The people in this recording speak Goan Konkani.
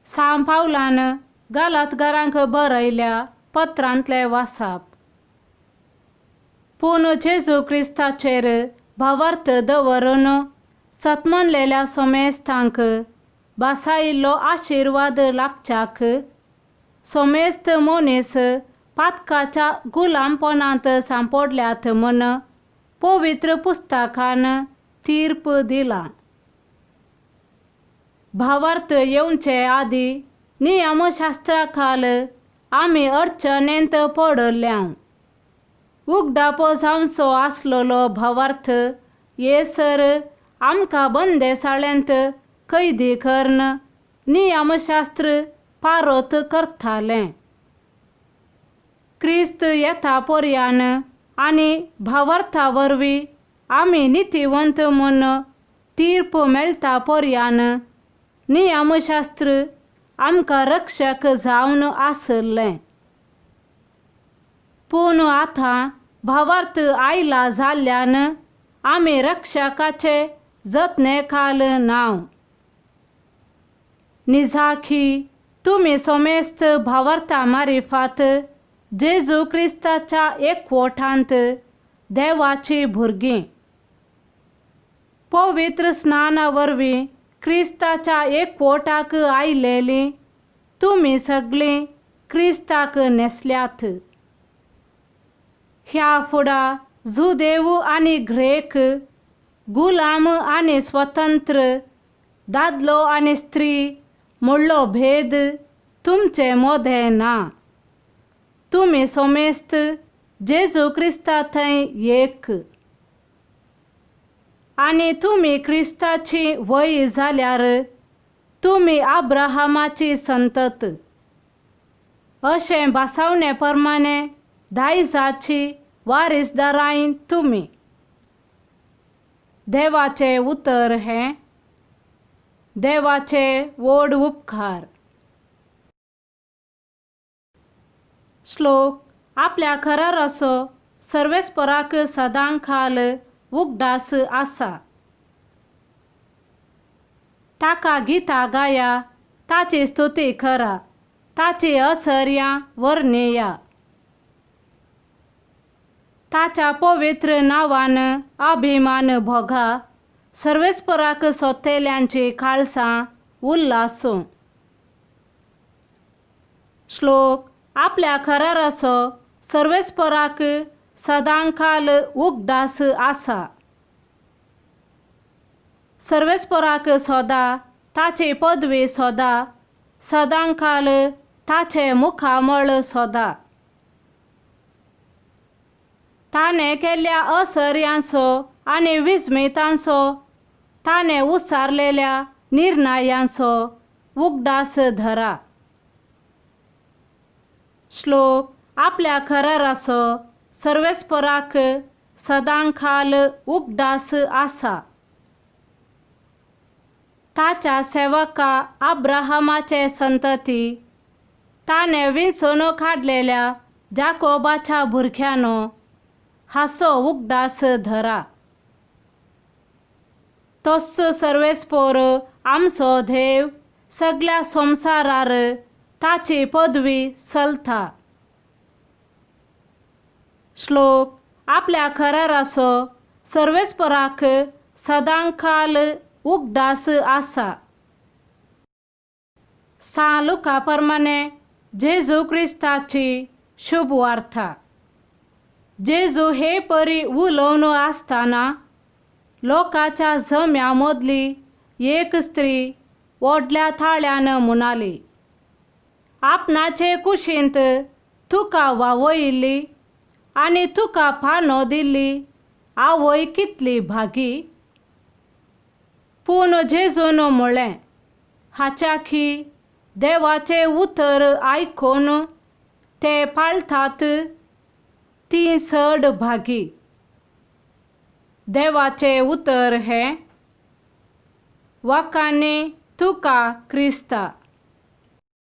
सां पावलान गालातगारांक बरयल्या पत्रांतले वासाप. पूण जेजू क्रिस्ताचेर भावार्थ दवरून सतमानलेल्या सोमेस्तांक भासायिल्लो आशिर्वाद लाभच्याक सोमेस्त मनीस पातकाच्या गुलामपणांत सांपडल्यात म्हूण पवित्र पुस्तकान तीर्प दिला. भावार्थ येवचे आदी नियमशास्त्रा खाल आमी अडचणेंत पडल्या. उगडापो जावचो आसलेलो भावार्थ येसर आमकां बंदेसाळेंत कैदी करून नियमशास्त्र पारोत करतालें. क्रिस्त येता पर्यान आनी भावार्था वरवीं आमी नितीवंत म्हूण तीर्प मेळटा पर्यान नियमशास्त्र आमकां रक्षक जावन आसलें. पूण आतां भावार्थ आयला जाल्ल्यान आमी रक्षकाचे जतने खाल नांव. निजाखी तुमी सोमेस्त भावार्था मारिफात जेजू क्रिस्ताच्या एकवोठांत देवाची भुरगीं. पवित्र स्नाना वरवीं क्रिस्ताच्या एकवोठाक आयलेली तुमी सगळीं क्रिस्ताक न्हेसल्यात. ह्या फुडा जुदेव आनी ग्रेक, गुलाम आनी स्वतंत्र, दादलो आनी स्त्री म्हणलो भेद तुमचे मोदें ना. तुमी सोमेस्त जेजू क्रिस्ता थंय एक आनी तुमी क्रिस्ताची वय जाल्यार तुमी अब्राहमाची संतत. अशें भासावणे प्रमाणे दायजाची वारीसदारांय तुमी. देवाचें उतर हें देवाचे व्हड उपकार. श्लोक आपल्या खरार असो सर्वेस्पराक सदां खाल उगडास आसा. ताका गीता गाया, ताची स्तुती करा, ताची असर्यां वर्णया. ताच्या पवित्र नांवान अभिमान भोगा, सर्वेस्पराक सोतेल्यांची काळसां उल्लासूं. श्लोक आपल्या खरार असो सर्वेस्पराक सदांकाल उगडास आसा. सर्वेस्पराक सोदा, ताची पदवी सोदा, सदांकाल ताचें मुखामळ सोदा. ताणें केल्ल्या असर्यांचो आनी विस्मितांचो, ताणें उसारलेल्या निर्णयांचो उगडास धरा. श्लोक आपल्या खरार असो सर्वेस्पराक सदांकाल उगडास आसा. ताच्या सेवका अब्राहमाचे संतती, ताणें विंचून काडलेल्या जाकोबाच्या भुरग्यांनो हाचो उगडास धरा. तोच सर्वेस्पोर आमचो देव सगळ्या संवसारार ताची पदवी चलता. श्लोक आपल्या खरार असो सर्वेस्पराक सदांकाल उगडास आसा. सां लुका प्रमाणे जेजू क्रिस्ताची शुभ वार्ता. जेजू हे परी उलोवन आसतना लोकांच्या जम्या मदली एक स्त्री व्हडल्या ताळ्यान म्हणाली, आपणाचे कुशींत तुका वावयिल्ली आनी तुका पानो दिल्ली आवय कितली भागी. पूण जेजून म्हळें, हाच्याकी देवाचें उतर आयकून ते पाळटात ती चड भागी. देवाचें उतर हें वाकांनी तुका क्रिस्ता.